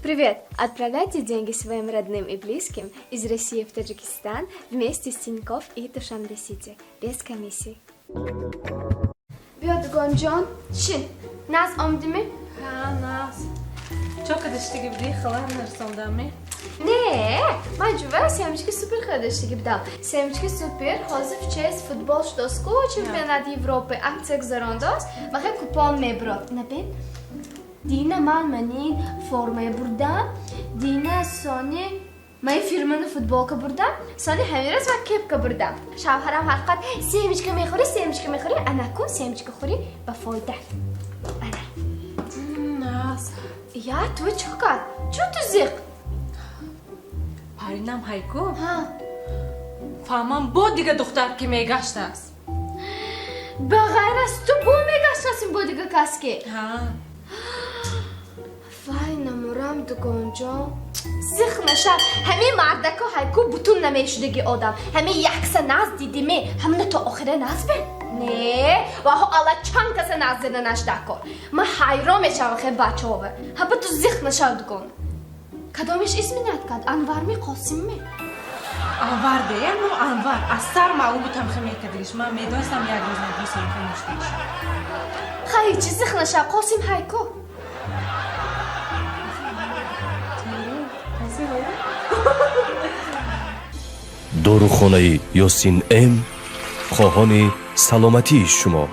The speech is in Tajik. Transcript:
Привет! Отправляйте деньги своим родным и близким из России в Таджикистан вместе с Тинькофф и Душанбе Сити без комиссий. Биё, дугонҷон, шин. Наз омдими? Ҳа, наз. Чо кадаштиги будӣ, хала нарасондаме? Не, ман ҷува семечки Супер харидаштиги будам. Семечки Супер ҳозир в честь футбол шудоску, чемпионати Европы акция гузарондааст ва хел купон мебурод. Набин, дина ман манин формая бурдам, дина сони ман фирмани футболка бурдам, сони ҳамин раз ман кепка бурдам. Шавҳарам ҳақиқат семечка мехӯрӣ, семечка мехӯрӣ, анакун семечка хӯрӣ ба фоида. Ана. Наз. Я, ту чӣ кард? Чун ту зиқ? Паринам ҳайку. Ҳа. Фаҳмам, бо дига духтар ки мегаштааст. Ба ғайр аз ту бо мегаштасим, бо дига кас ки? Ҳа. Вай, намурам, дугонҷон, зиқ нашав. Ҳамин мардако ҳайку бутун намешудаги одам. Ҳамин якса наз дидиме, ҳамина то охира наз бин. Не, ваҳо алла чанд каса наз дида нашдакор. Ман ҳайрон мешавам хе бачаҳова. Ҳаба ту зиқ нашав, дугон. Кадомиш изменять кард, Анварми, Қосимми? Анвар де, ну Анвар аз сар маълум буд, ҳамхе мекардигиш. Ман медонистам, як рӯз набрӯз ҳамхе мешудиш. Хай, ҳечи, зиқ нашав, Қосим ҳайку. Дорухонаи Ёсин М хоҳони саломатии шумо.